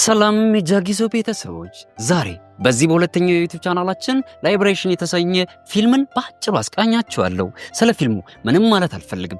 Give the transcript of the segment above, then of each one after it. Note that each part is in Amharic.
ሰላም የጃጊሶ ቤተሰቦች፣ ዛሬ በዚህ በሁለተኛው የ YouTube ቻናላችን Liberation የተሰኘ ፊልምን በአጭሩ አስቃኛችኋለሁ። ስለ ፊልሙ ምንም ማለት አልፈልግም።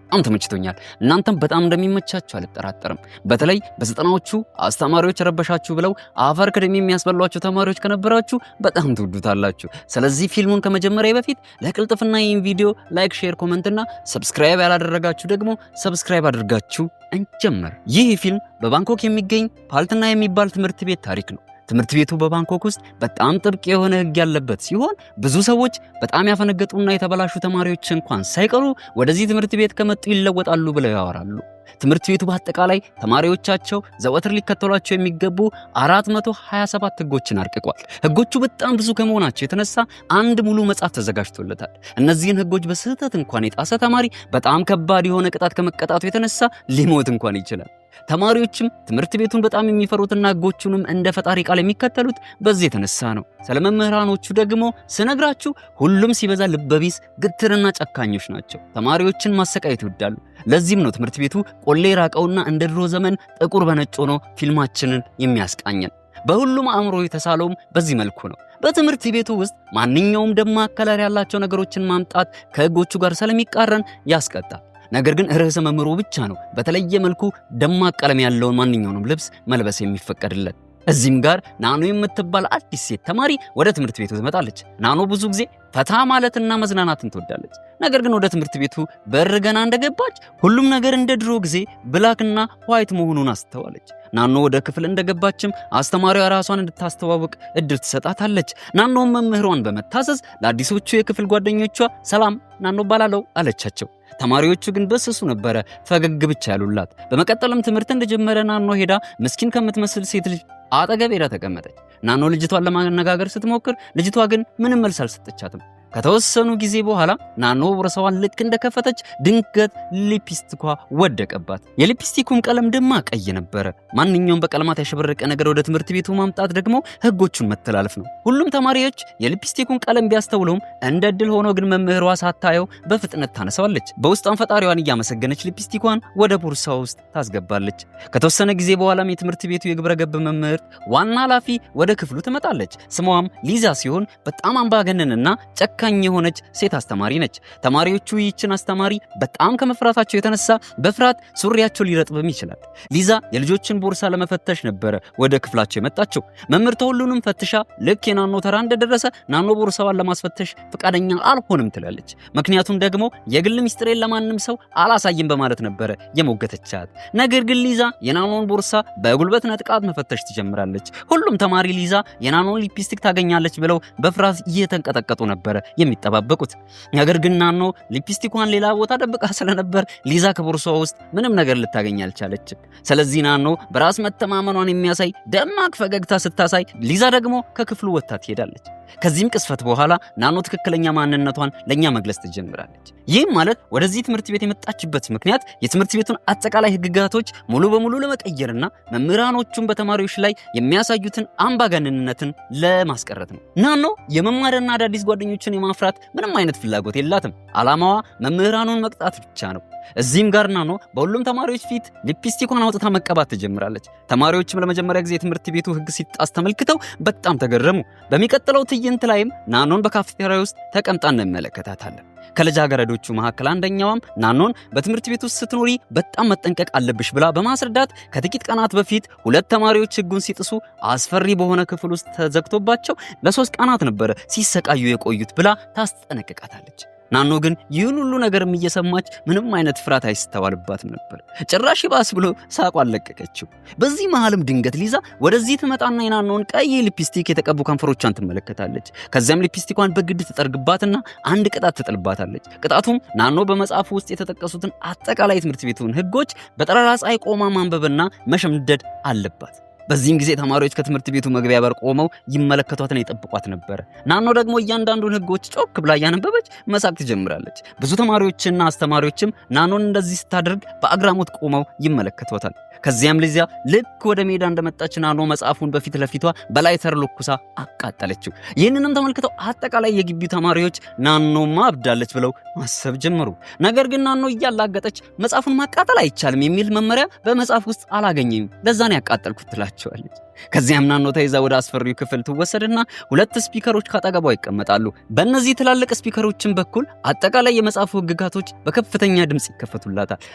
በጣም ተመችቶኛል። እናንተም በጣም እንደሚመቻችሁ አልጠራጠርም። በተለይ በ90ዎቹ አስተማሪዎች ረበሻችሁ ብለው አፈር ከድሜ የሚያስበሏችሁ ተማሪዎች ከነበራችሁ በጣም ትወዱታላችሁ። ስለዚህ ፊልሙን ከመጀመሪያ በፊት ለቅልጥፍና ይህን ቪዲዮ like፣ share፣ comment እና subscribe ያላደረጋችሁ ደግሞ subscribe አድርጋችሁ እንጀምር። ይህ ፊልም በባንኮክ የሚገኝ ፓልትና የሚባል ትምህርት ቤት ታሪክ ነው። ትምህርት ቤቱ በባንኮክ ውስጥ በጣም ጥብቅ የሆነ ሕግ ያለበት ሲሆን ብዙ ሰዎች በጣም ያፈነገጡና የተበላሹ ተማሪዎች እንኳን ሳይቀሩ ወደዚህ ትምህርት ቤት ከመጡ ይለወጣሉ ብለው ያወራሉ። ትምህርት ቤቱ በአጠቃላይ ተማሪዎቻቸው ዘወትር ሊከተሏቸው የሚገቡ 427 ሕጎችን አርቅቋል። ሕጎቹ በጣም ብዙ ከመሆናቸው የተነሳ አንድ ሙሉ መጽሐፍ ተዘጋጅቶለታል። እነዚህን ሕጎች በስህተት እንኳን የጣሰ ተማሪ በጣም ከባድ የሆነ ቅጣት ከመቀጣቱ የተነሳ ሊሞት እንኳን ይችላል። ተማሪዎችም ትምህርት ቤቱን በጣም የሚፈሩትና ሕጎቹንም እንደ ፈጣሪ ቃል የሚከተሉት በዚህ የተነሳ ነው። ስለ መምህራኖቹ ደግሞ ስነግራችሁ ሁሉም ሲበዛ ልበቢስ፣ ግትርና ጨካኞች ናቸው። ተማሪዎችን ማሰቃየት ይወዳሉ። ለዚህም ነው ትምህርት ቤቱ ቆሌ ራቀውና እንደ ድሮ ዘመን ጥቁር በነጭ ሆኖ ፊልማችንን የሚያስቃኘን። በሁሉም አእምሮ የተሳለውም በዚህ መልኩ ነው። በትምህርት ቤቱ ውስጥ ማንኛውም ደማቅ color ያላቸው ነገሮችን ማምጣት ከሕጎቹ ጋር ስለሚቃረን ያስቀጣል። ነገር ግን ርዕሰ መምህሩ ብቻ ነው በተለየ መልኩ ደማቅ ቀለም ያለውን ማንኛውንም ልብስ መልበስ የሚፈቀድለት። እዚህም ጋር ናኖ የምትባል አዲስ ሴት ተማሪ ወደ ትምህርት ቤቱ ትመጣለች። ናኖ ብዙ ጊዜ ፈታ ማለትና መዝናናትን ትወዳለች። ነገር ግን ወደ ትምህርት ቤቱ በር ገና እንደገባች ሁሉም ነገር እንደ ድሮ ጊዜ black ና white መሆኑን አስተዋለች። ናኖ ወደ ክፍል እንደገባችም አስተማሪዋ ራሷን እንድታስተዋውቅ እድል ትሰጣታለች። ናኖም መምህሯን በመታዘዝ ለአዲሶቹ የክፍል ጓደኞቿ "ሰላም፣ ናኖ እባላለሁ" አለቻቸው። ተማሪዎቹ ግን በስሱ ነበረ ፈገግ ብቻ ያሉላት። በመቀጠልም ትምህርት እንደጀመረ ናኖ ሄዳ ምስኪን ከምትመስል ሴት ልጅ አጠገብ ሄዳ ተቀመጠች። ናኖ ልጅቷን ለማነጋገር ስትሞክር ልጅቷ ግን ምንም መልስ አልሰጠቻትም። ከተወሰኑ ጊዜ በኋላ ናኖ ቦርሳዋን ልክ እንደከፈተች ድንገት ሊፕስቲኳ ወደቀባት። የሊፕስቲኩም ቀለም ደማቅ ቀይ ነበረ። ማንኛውም በቀለማት ያሸበረቀ ነገር ወደ ትምህርት ቤቱ ማምጣት ደግሞ ሕጎቹን መተላለፍ ነው። ሁሉም ተማሪዎች የሊፕስቲኩን ቀለም ቢያስተውለውም እንደ እድል ሆኖ ግን መምህሯ ሳታየው በፍጥነት ታነሳዋለች። በውስጧም ፈጣሪዋን እያመሰገነች ሊፕስቲኳን ወደ ቦርሳዋ ውስጥ ታስገባለች። ከተወሰነ ጊዜ በኋላም የትምህርት ቤቱ የግብረ ገብ መምህርት ዋና ኃላፊ ወደ ክፍሉ ትመጣለች። ስሟም ሊዛ ሲሆን በጣም አምባገነንና ጨካኝ የሆነች ሴት አስተማሪ ነች። ተማሪዎቹ ይህችን አስተማሪ በጣም ከመፍራታቸው የተነሳ በፍርሃት ሱሪያቸው ሊረጥብም ይችላል። ሊዛ የልጆችን ቦርሳ ለመፈተሽ ነበረ ወደ ክፍላቸው የመጣችው። መምህርቷ ሁሉንም ፈትሻ ልክ የናኖ ተራ እንደደረሰ ናኖ ቦርሳዋን ለማስፈተሽ ፈቃደኛ አልሆንም ትላለች። ምክንያቱም ደግሞ የግል ሚስጥሬን ለማንም ሰው አላሳይም በማለት ነበረ የሞገተቻት። ነገር ግን ሊዛ የናኖን ቦርሳ በጉልበት ነጥቃት መፈተሽ ትጀምራለች። ሁሉም ተማሪ ሊዛ የናኖን ሊፕስቲክ ታገኛለች ብለው በፍርሃት እየተንቀጠቀጡ ነበረ የሚጠባበቁት። ነገር ግን ናኖ ሊፕስቲኳን ሌላ ቦታ ደብቃ ስለነበር ሊዛ ከቦርሳዋ ውስጥ ምንም ነገር ልታገኝ አልቻለችም። ስለዚህ ናኖ በራስ መተማመኗን የሚያሳይ ደማቅ ፈገግታ ስታሳይ፣ ሊዛ ደግሞ ከክፍሉ ወጥታ ትሄዳለች። ከዚህም ቅስፈት በኋላ ናኖ ትክክለኛ ማንነቷን ለኛ መግለጽ ትጀምራለች። ይህም ማለት ወደዚህ ትምህርት ቤት የመጣችበት ምክንያት የትምህርት ቤቱን አጠቃላይ ሕግጋቶች ሙሉ በሙሉ ለመቀየርና መምህራኖቹን በተማሪዎች ላይ የሚያሳዩትን አምባገነንነትን ለማስቀረት ነው። ናኖ የመማርና አዳዲስ ጓደኞችን የማፍራት ምንም አይነት ፍላጎት የላትም። ዓላማዋ መምህራኑን መቅጣት ብቻ ነው። እዚህም ጋር ናኖ በሁሉም ተማሪዎች ፊት ሊፕስቲኳን አውጥታ መቀባት ትጀምራለች። ተማሪዎችም ለመጀመሪያ ጊዜ የትምህርት ቤቱ ሕግ ሲጣስ ተመልክተው በጣም ተገረሙ። በሚቀጥለው ትዕይንት ላይም ናኖን በካፍቴሪያ ውስጥ ተቀምጣ እንመለከታታለን። ከልጃገረዶቹ መካከል አንደኛዋም ናኖን በትምህርት ቤት ውስጥ ስትኖሪ በጣም መጠንቀቅ አለብሽ ብላ በማስረዳት ከጥቂት ቀናት በፊት ሁለት ተማሪዎች ሕጉን ሲጥሱ አስፈሪ በሆነ ክፍል ውስጥ ተዘግቶባቸው ለ3 ቀናት ነበረ ሲሰቃዩ የቆዩት ብላ ታስጠነቅቃታለች። ናኖ ግን ይህን ሁሉ ነገርም እየሰማች ምንም አይነት ፍርሃት አይስተዋልባትም ነበር። ጭራሽ ባስ ብሎ ሳቋን ለቀቀችው። በዚህ መሃልም ድንገት ሊዛ ወደዚህ ትመጣና የናኖን ቀይ ሊፕስቲክ የተቀቡ ከንፈሮቿን ትመለከታለች። ከዚያም ሊፕስቲኳን በግድ ትጠርግባትና አንድ ቅጣት ትጥልባታለች። ቅጣቱም ናኖ በመጽሐፉ ውስጥ የተጠቀሱትን አጠቃላይ ትምህርት ቤቱን ሕጎች በጠራራ ፀሐይ ቆማ ማንበብና መሸምደድ አለባት። በዚህም ጊዜ ተማሪዎች ከትምህርት ቤቱ መግቢያ በር ቆመው ይመለከቷትና ይጠብቋት ነበር። ናኖ ደግሞ እያንዳንዱን ሕጎች ጮክ ብላ እያነበበች መሳቅ ትጀምራለች። ብዙ ተማሪዎችና አስተማሪዎችም ናኖን እንደዚህ ስታደርግ በአግራሞት ቆመው ይመለከቷታል። ከዚያም ሊዛ ልክ ወደ ሜዳ እንደመጣች ናኖ መጽሐፉን በፊት ለፊቷ በላይተር ለኩሳ አቃጠለችው። ይህንንም ተመልክተው አጠቃላይ የግቢው ተማሪዎች ናኖማ አብዳለች ብለው ማሰብ ጀመሩ። ነገር ግን ናኖ እያላገጠች መጽሐፉን ማቃጠል አይቻልም የሚል መመሪያ በመጽሐፍ ውስጥ አላገኘም፣ ለዛ ነው ያቃጠልኩት ትላቸዋለች። ከዚያም ናኖ ተይዛ ወደ አስፈሪው ክፍል ትወሰድና ሁለት speaker ኦች ካጠገቧ ይቀመጣሉ። በእነዚህ ትላልቅ speaker ኦችን በኩል አጠቃላይ የመጽሐፉ ህግጋቶች በከፍተኛ ድምፅ ይከፈቱላታል።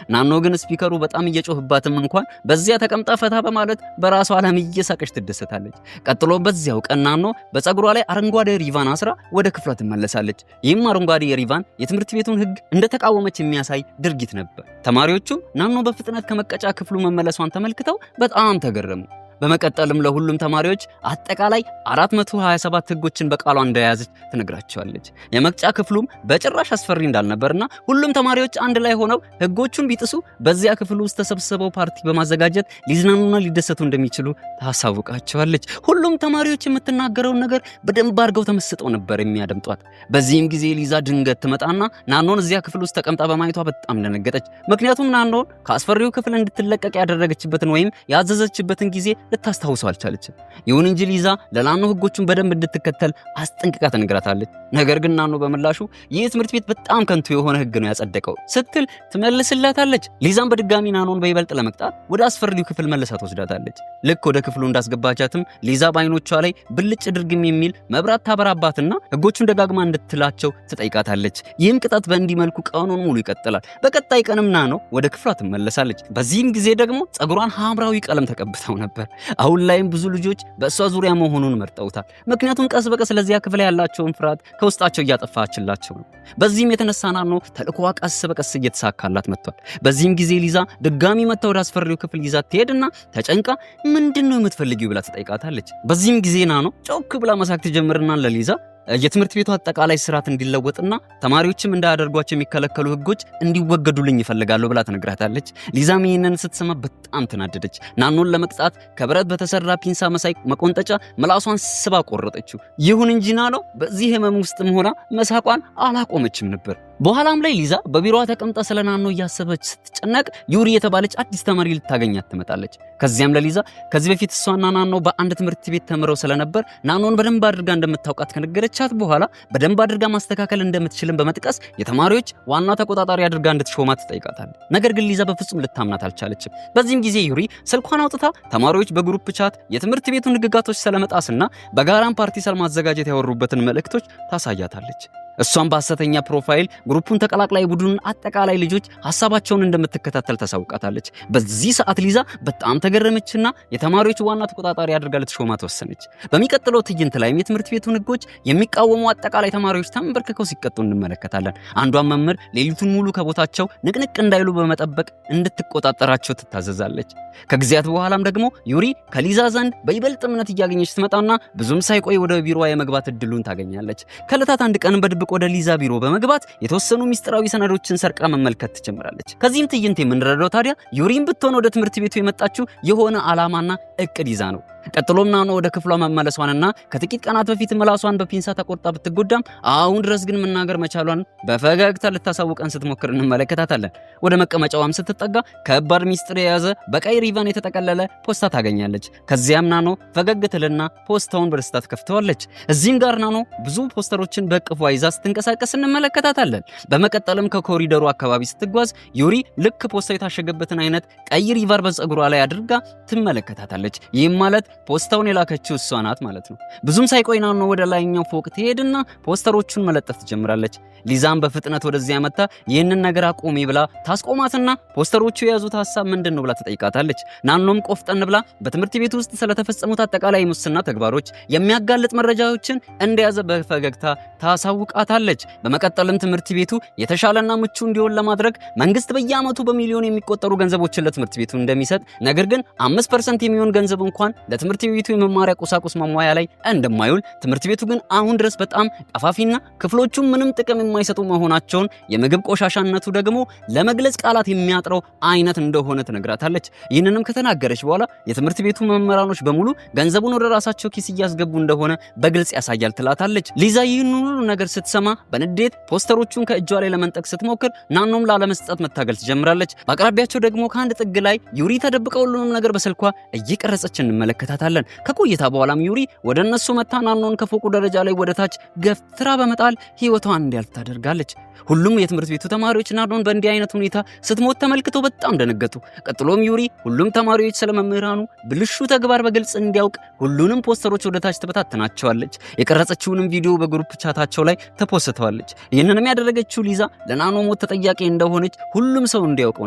ናኖ ግን speaker ኡ በጣም እየጮህባትም እንኳን በዚያ ተቀምጣ ፈታ በማለት በራሷ ዓለም እየሳቀች ትደሰታለች። ቀጥሎ በዚያው ቀን ናኖ በፀጉሯ ላይ አረንጓዴ ሪቫን አስራ ወደ ክፍሏ ትመለሳለች። ይህም አረንጓዴ ሪቫን የትምህርት ቤቱን ህግ እንደተቃወመች የሚያሳይ ድርጊት ነበር። ተማሪዎቹም ናኖ በፍጥነት ከመቀጫ ክፍሉ መመለሷን ተመልክተው በጣም ተገረሙ። በመቀጠልም ለሁሉም ተማሪዎች አጠቃላይ 427 ህጎችን በቃሏ እንደያዘች ትነግራቸዋለች። የመቅጫ ክፍሉም በጭራሽ አስፈሪ እንዳልነበርና ሁሉም ተማሪዎች አንድ ላይ ሆነው ህጎቹን ቢጥሱ በዚያ ክፍል ውስጥ ተሰብስበው ፓርቲ በማዘጋጀት ሊዝናኑና ሊደሰቱ እንደሚችሉ ታሳውቃቸዋለች። ሁሉም ተማሪዎች የምትናገረውን ነገር በደንብ አድርገው ተመስጠው ነበር የሚያደምጧት። በዚህም ጊዜ ሊዛ ድንገት ትመጣና ናኖን እዚያ ክፍል ውስጥ ተቀምጣ በማየቷ በጣም ደነገጠች። ምክንያቱም ናኖን ከአስፈሪው ክፍል እንድትለቀቅ ያደረገችበትን ወይም ያዘዘችበትን ጊዜ ልታስታውሰው አልቻለችም። ይሁን እንጂ ሊዛ ለናኖ ህጎቹን በደንብ እንድትከተል አስጠንቅቃ ትነግራታለች። ነገር ግን ናኖ በምላሹ ይህ ትምህርት ቤት በጣም ከንቱ የሆነ ህግ ነው ያጸደቀው ስትል ትመልስላታለች። ሊዛም በድጋሚ ናኖን በይበልጥ ለመቅጣት ወደ አስፈሪው ክፍል መልሳ ትወስዳታለች። ልክ ወደ ክፍሉ እንዳስገባቻትም ሊዛ በአይኖቿ ላይ ብልጭ ድርግም የሚል መብራት ታበራባትና ህጎቹን ደጋግማ እንድትላቸው ትጠይቃታለች። ይህም ቅጣት በእንዲህ መልኩ ቀኑን ሙሉ ይቀጥላል። በቀጣይ ቀንም ናኖ ወደ ክፍሏ ትመለሳለች። በዚህም ጊዜ ደግሞ ጸጉሯን ሐምራዊ ቀለም ተቀብተው ነበር። አሁን ላይም ብዙ ልጆች በእሷ ዙሪያ መሆኑን መርጠውታል። ምክንያቱም ቀስ በቀስ ለዚያ ክፍል ያላቸውን ፍርሃት ከውስጣቸው እያጠፋችላቸው ነው። በዚህም የተነሳ ናኖ ተልእኮዋ ቀስ በቀስ እየተሳካላት መጥቷል። በዚህም ጊዜ ሊዛ ድጋሚ መጥታ ወደ አስፈሪው ክፍል ይዛ ትሄድና ተጨንቃ ምንድን ነው የምትፈልጊው ብላ ትጠይቃታለች። በዚህም ጊዜ ናኖ ጮክ ብላ መሳቅ ትጀምርና ለሊዛ የትምህርት ቤቱ አጠቃላይ ስርዓት እንዲለወጥና ተማሪዎችም እንዳያደርጓቸው የሚከለከሉ ህጎች እንዲወገዱልኝ ይፈልጋለሁ ብላ ትነግራታለች። ሊዛም ይህንን ስትሰማ በጣም ተናደደች። ናኖን ለመቅጣት ከብረት በተሰራ ፒንሳ መሳይ መቆንጠጫ ምላሷን ስባ ቆረጠችው። ይሁን እንጂ ናኖ በዚህ ህመም ውስጥም ሆና መሳቋን አላቆመችም ነበር። በኋላም ላይ ሊዛ በቢሮዋ ተቀምጣ ስለ ናኖ እያሰበች ስትጨነቅ ዩሪ የተባለች አዲስ ተማሪ ልታገኛት ትመጣለች። ከዚያም ለሊዛ ከዚህ በፊት እሷና ናኖ በአንድ ትምህርት ቤት ተምረው ስለነበር ናኖን በደንብ አድርጋ እንደምታውቃት ከነገረቻት በኋላ በደንብ አድርጋ ማስተካከል እንደምትችልም በመጥቀስ የተማሪዎች ዋና ተቆጣጣሪ አድርጋ እንድትሾማት ትጠይቃታለች። ነገር ግን ሊዛ በፍጹም ልታምናት አልቻለችም። በዚህም ጊዜ ዩሪ ስልኳን አውጥታ ተማሪዎች በ group chat የትምህርት ቤቱን ህግጋቶች ስለመጣስና በጋራም ፓርቲ ስለማዘጋጀት ያወሩበትን መልእክቶች ታሳያታለች። እሷም በሐሰተኛ profile group ኡን ተቀላቅላ የቡድኑን አጠቃላይ ልጆች ሐሳባቸውን እንደምትከታተል ታሳውቃታለች። በዚህ ሰዓት ሊዛ በጣም ተገረመችና የተማሪዎች ዋና ተቆጣጣሪ አድርጋ ልትሾማት ወሰነች። በሚቀጥለው ትዕይንት ላይም የትምህርት ቤቱን ሕጎች የሚቃወሙ አጠቃላይ ተማሪዎች ተንበርክከው ሲቀጡ እንመለከታለን። አንዷን መምህር ሌሊቱን ሙሉ ከቦታቸው ንቅንቅ እንዳይሉ በመጠበቅ እንድትቆጣጠራቸው ትታዘዛለች። ከጊዜያት በኋላም ደግሞ ዩሪ ከሊዛ ዘንድ በይበልጥ እምነት እያገኘች ትመጣና ብዙም ሳይቆይ ወደ ቢሮዋ የመግባት እድሉን ታገኛለች። ከዕለታት አንድ ቀን በድብቅ ወደ ሊዛ ቢሮ በመግባት የተወሰኑ ሚስጥራዊ ሰነዶችን ሰርቃ መመልከት ትጀምራለች። ከዚህም ትዕይንት የምንረዳው ታዲያ ዩሪም ብትሆን ወደ ትምህርት ቤቱ የመጣችው የሆነ ዓላማና እቅድ ይዛ ነው። ቀጥሎም ናኖ ወደ ክፍሏ መመለሷንና ከጥቂት ቀናት በፊት ምላሷን በፒንሳ ተቆርጣ ብትጎዳም አሁን ድረስ ግን መናገር መቻሏን በፈገግታ ልታሳውቀን ስትሞክር እንመለከታታለን። ወደ መቀመጫዋም ስትጠጋ ከባድ ሚስጥር የያዘ በቀይ ሪቫን የተጠቀለለ ፖስታ ታገኛለች። ከዚያም ናኖ ፈገግ ትልና ፖስታውን በደስታ ትከፍተዋለች። እዚህም ጋር ናኖ ብዙ ፖስተሮችን በእቅፏ ይዛ ስትንቀሳቀስ እንመለከታታለን። በመቀጠልም ከኮሪደሩ አካባቢ ስትጓዝ ዩሪ ልክ ፖስታ የታሸገበትን አይነት ቀይ ሪቫን በፀጉሯ ላይ አድርጋ ትመለከታታለች። ይህም ማለት ፖስታውን የላከችው እሷ ናት ማለት ነው። ብዙም ሳይቆይ ናኖ ወደ ላይኛው ፎቅ ትሄድና ፖስተሮቹን መለጠፍ ትጀምራለች። ሊዛም በፍጥነት ወደዚያ መጥታ ይህንን ነገር አቁሚ ብላ ታስቆማትና ፖስተሮቹ የያዙት ሀሳብ ምንድን ነው ብላ ትጠይቃታለች። ናኖም ቆፍጠን ብላ በትምህርት ቤት ውስጥ ስለተፈጸሙት አጠቃላይ ሙስና ተግባሮች የሚያጋልጥ መረጃዎችን እንደያዘ በፈገግታ ታሳውቃታለች። በመቀጠልም ትምህርት ቤቱ የተሻለና ምቹ እንዲሆን ለማድረግ መንግስት በየዓመቱ በሚሊዮን የሚቆጠሩ ገንዘቦችን ለትምህርት ቤቱ እንደሚሰጥ፣ ነገር ግን 5% የሚሆን ገንዘብ እንኳን ለትምህርት በትምህርት ቤቱ የመማሪያ ቁሳቁስ ማሟያ ላይ እንደማይውል፣ ትምህርት ቤቱ ግን አሁን ድረስ በጣም ቀፋፊና ክፍሎቹም ምንም ጥቅም የማይሰጡ መሆናቸውን፣ የምግብ ቆሻሻነቱ ደግሞ ለመግለጽ ቃላት የሚያጥረው አይነት እንደሆነ ትነግራታለች። ይህንንም ከተናገረች በኋላ የትምህርት ቤቱ መምህራኖች በሙሉ ገንዘቡን ወደ ራሳቸው ኪስ እያስገቡ እንደሆነ በግልጽ ያሳያል ትላታለች። ሊዛ ይህን ሁሉ ነገር ስትሰማ በንዴት ፖስተሮቹን ከእጇ ላይ ለመንጠቅ ስትሞክር ናኖም ላለመስጠት መታገል ትጀምራለች። በአቅራቢያቸው ደግሞ ከአንድ ጥግ ላይ ዩሪ ተደብቃ ሁሉንም ነገር በስልኳ እየቀረጸች እንመለከታታለን። ከቆይታ በኋላም ዩሪ ወደ እነሱ መጥታ ናኖን ከፎቁ ደረጃ ላይ ወደ ታች ገፍትራ በመጣል ህይወቷን እንዲያልፍ ታደርጋለች። ሁሉም የትምህርት ቤቱ ተማሪዎች ናኖን በእንዲህ አይነት ሁኔታ ስትሞት ተመልክተው በጣም ደነገጡ። ቀጥሎም ዩሪ ሁሉም ተማሪዎች ስለ መምህራኑ ብልሹ ተግባር በግልጽ እንዲያውቅ ሁሉንም ፖስተሮች ወደ ታች ትበታትናቸዋለች። የቀረጸችውንም ቪዲዮ በ group chat ኣቸው ላይ ተፖስተዋለች። ይህንንም ያደረገችው ሊዛ ለናኖ ሞት ተጠያቂ እንደሆነች ሁሉም ሰው እንዲያውቀው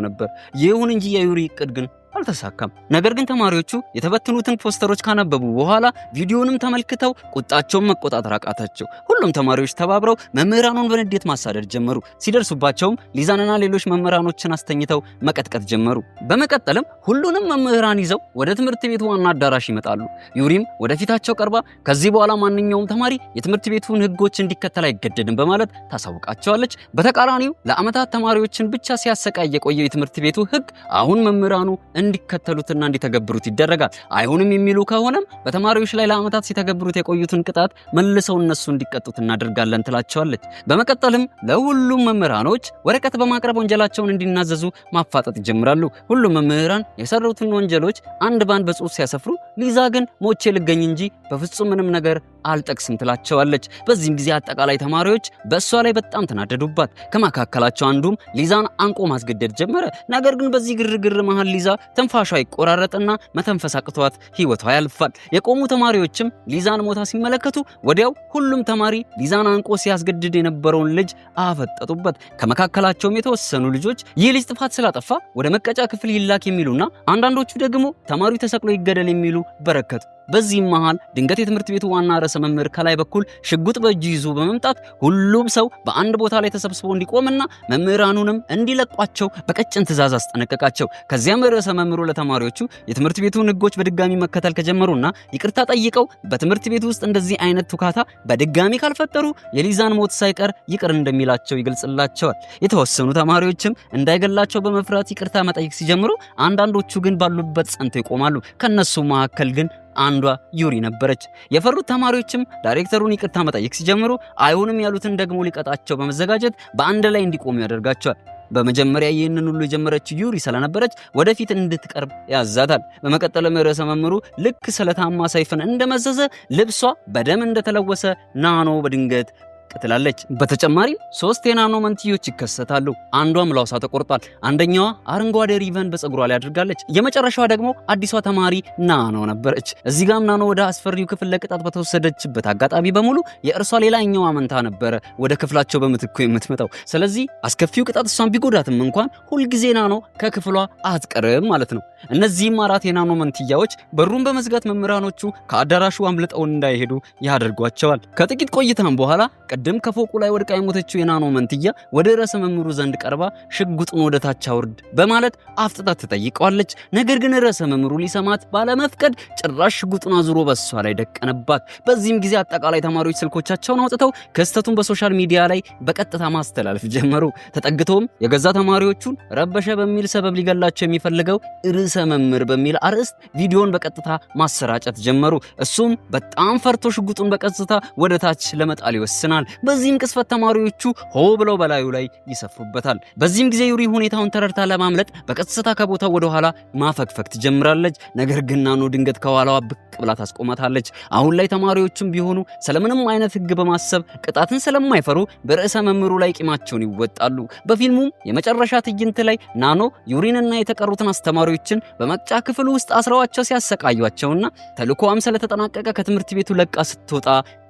ነበር። ይሁን እንጂ የዩሪ እቅድ ግን አልተሳካም። ነገር ግን ተማሪዎቹ የተበተኑትን ፖስተሮች ካነበቡ በኋላ ቪዲዮንም ተመልክተው ቁጣቸውን መቆጣጠር አቃታቸው። ሁሉም ተማሪዎች ተባብረው መምህራኑን በንዴት ማሳደድ ጀመሩ። ሲደርሱባቸውም ሊዛንና ሌሎች መምህራኖችን አስተኝተው መቀጥቀጥ ጀመሩ። በመቀጠልም ሁሉንም መምህራን ይዘው ወደ ትምህርት ቤቱ ዋና አዳራሽ ይመጣሉ። ዩሪም ወደፊታቸው ቀርባ ከዚህ በኋላ ማንኛውም ተማሪ የትምህርት ቤቱን ሕጎች እንዲከተል አይገደድም በማለት ታሳውቃቸዋለች። በተቃራኒው ለዓመታት ተማሪዎችን ብቻ ሲያሰቃይ የቆየው የትምህርት ቤቱ ሕግ አሁን መምህራኑ እንዲከተሉትና እንዲተገብሩት ይደረጋል። አይሆንም የሚሉ ከሆነም በተማሪዎች ላይ ለዓመታት ሲተገብሩት የቆዩትን ቅጣት መልሰው እነሱ እንዲቀጡት እናደርጋለን ትላቸዋለች። በመቀጠልም ለሁሉም መምህራኖች ወረቀት በማቅረብ ወንጀላቸውን እንዲናዘዙ ማፋጠጥ ይጀምራሉ። ሁሉም መምህራን የሰሩትን ወንጀሎች አንድ ባንድ በጽሁፍ ሲያሰፍሩ፣ ሊዛ ግን ሞቼ ልገኝ እንጂ በፍጹም ምንም ነገር አልጠቅስም ትላቸዋለች። በዚህም ጊዜ አጠቃላይ ተማሪዎች በእሷ ላይ በጣም ተናደዱባት። ከመካከላቸው አንዱም ሊዛን አንቆ ማስገደድ ጀመረ። ነገር ግን በዚህ ግርግር መሃል ሊዛ ትንፋሿ ይቆራረጥና መተንፈስ አቅቷት ህይወቷ ያልፋል። የቆሙ ተማሪዎችም ሊዛን ሞታ ሲመለከቱ ወዲያው ሁሉም ተማሪ ሊዛን አንቆ ሲያስገድድ የነበረውን ልጅ አፈጠጡበት። ከመካከላቸውም የተወሰኑ ልጆች ይህ ልጅ ጥፋት ስላጠፋ ወደ መቀጫ ክፍል ይላክ የሚሉና አንዳንዶቹ ደግሞ ተማሪው ተሰቅሎ ይገደል የሚሉ በረከቱ። በዚህም መሃል ድንገት የትምህርት ቤቱ ዋና ርዕሰ መምህር ከላይ በኩል ሽጉጥ በእጁ ይዞ በመምጣት ሁሉም ሰው በአንድ ቦታ ላይ ተሰብስቦ እንዲቆምና መምህራኑንም እንዲለቋቸው በቀጭን ትዕዛዝ አስጠነቀቃቸው። ከዚያም ርዕሰ መምህሩ ለተማሪዎቹ የትምህርት ቤቱን ሕጎች በድጋሚ መከተል ከጀመሩና ይቅርታ ጠይቀው በትምህርት ቤቱ ውስጥ እንደዚህ አይነት ቱካታ በድጋሚ ካልፈጠሩ የሊዛን ሞት ሳይቀር ይቅር እንደሚላቸው ይገልጽላቸዋል። የተወሰኑ ተማሪዎችም እንዳይገላቸው በመፍራት ይቅርታ መጠየቅ ሲጀምሩ፣ አንዳንዶቹ ግን ባሉበት ጸንተው ይቆማሉ። ከነሱ መካከል ግን አንዷ ዩሪ ነበረች። የፈሩት ተማሪዎችም ዳይሬክተሩን ይቅርታ መጠየቅ ሲጀምሩ አይሆንም ያሉትን ደግሞ ሊቀጣቸው በመዘጋጀት በአንድ ላይ እንዲቆሙ ያደርጋቸዋል። በመጀመሪያ ይህንን ሁሉ የጀመረችው ዩሪ ስለነበረች ወደፊት እንድትቀርብ ያዛታል። በመቀጠልም ርዕሰ መምህሩ ልክ ስለታማ ሰይፍን እንደመዘዘ ልብሷ በደም እንደተለወሰ ናኖ በድንገት ትላለች። በተጨማሪም ሶስት የናኖ መንትዮች ይከሰታሉ። አንዷ ምላሷ ተቆርጧል። አንደኛዋ አረንጓዴ ሪቨን በፀጉሯ ላይ አድርጋለች። የመጨረሻዋ ደግሞ አዲሷ ተማሪ ናኖ ነበረች። እዚህ ጋም ናኖ ወደ አስፈሪው ክፍል ለቅጣት በተወሰደችበት አጋጣሚ በሙሉ የእርሷ ሌላኛዋ መንታ ነበረ ወደ ክፍላቸው በምትኩ የምትመጣው። ስለዚህ አስከፊው ቅጣት እሷን ቢጎዳትም እንኳን ሁልጊዜ ናኖ ከክፍሏ አትቀርም ማለት ነው። እነዚህም አራት የናኖ መንትያዎች በሩን በመዝጋት መምህራኖቹ ከአዳራሹ አምልጠው እንዳይሄዱ ያደርጓቸዋል። ከጥቂት ቆይታም በኋላ ቅድም ከፎቁ ላይ ወድቃ የሞተችው የናኖ መንትያ ወደ ርዕሰ መምህሩ ዘንድ ቀርባ ሽጉጡን ወደ ታች አውርድ በማለት አፍጥጣ ትጠይቀዋለች። ነገር ግን ርዕሰ መምህሩ ሊሰማት ባለመፍቀድ ጭራሽ ሽጉጡን አዙሮ በሷ ላይ ደቀነባት። በዚህም ጊዜ አጠቃላይ ተማሪዎች ስልኮቻቸውን አውጥተው ክስተቱን በ social media ላይ በቀጥታ ማስተላለፍ ጀመሩ። ተጠግተውም የገዛ ተማሪዎቹን ረበሸ በሚል ሰበብ ሊገላቸው የሚፈልገው ርዕሰ መምህር በሚል አርዕስት ቪዲዮን በቀጥታ ማሰራጨት ጀመሩ። እሱም በጣም ፈርቶ ሽጉጡን በቀጥታ ወደ ታች ለመጣል ይወስናል። በዚህም ቅጽበት ተማሪዎቹ ሆ ብለው በላዩ ላይ ይሰፍሩበታል። በዚህም ጊዜ ዩሪ ሁኔታውን ተረድታ ለማምለጥ በቀጥታ ከቦታው ወደ ኋላ ማፈግፈግ ትጀምራለች። ነገር ግን ናኖ ድንገት ከኋላዋ ብቅ ብላ ታስቆማታለች። አሁን ላይ ተማሪዎቹም ቢሆኑ ስለምንም አይነት ሕግ በማሰብ ቅጣትን ስለማይፈሩ በርዕሰ መምህሩ ላይ ቂማቸውን ይወጣሉ። በፊልሙም የመጨረሻ ትዕይንት ላይ ናኖ ዩሪንና የተቀሩትን አስተማሪዎችን በመቅጫ ክፍል ውስጥ አስረዋቸው ሲያሰቃዩቸውና ተልእኮዋም ስለተጠናቀቀ ከትምህርት ቤቱ ለቃ ስትወጣ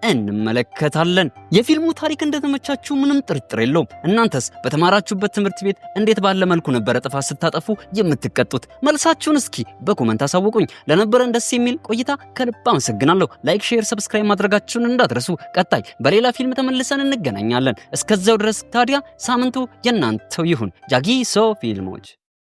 እንመለከታለን። የፊልሙ ታሪክ እንደተመቻችሁ ምንም ጥርጥር የለውም። እናንተስ በተማራችሁበት ትምህርት ቤት እንዴት ባለ መልኩ ነበረ ጥፋት ስታጠፉ የምትቀጡት? መልሳችሁን እስኪ በ comment አሳውቁኝ። ለነበረን ደስ የሚል ቆይታ ከልብ አመሰግናለሁ። Like፣ share፣ subscribe ማድረጋችሁን እንዳትረሱ። ቀጣይ በሌላ ፊልም ተመልሰን እንገናኛለን። እስከዚያው ድረስ ታዲያ ሳምንቱ የእናንተው ይሁን። ጃጊሶ ፊልሞች።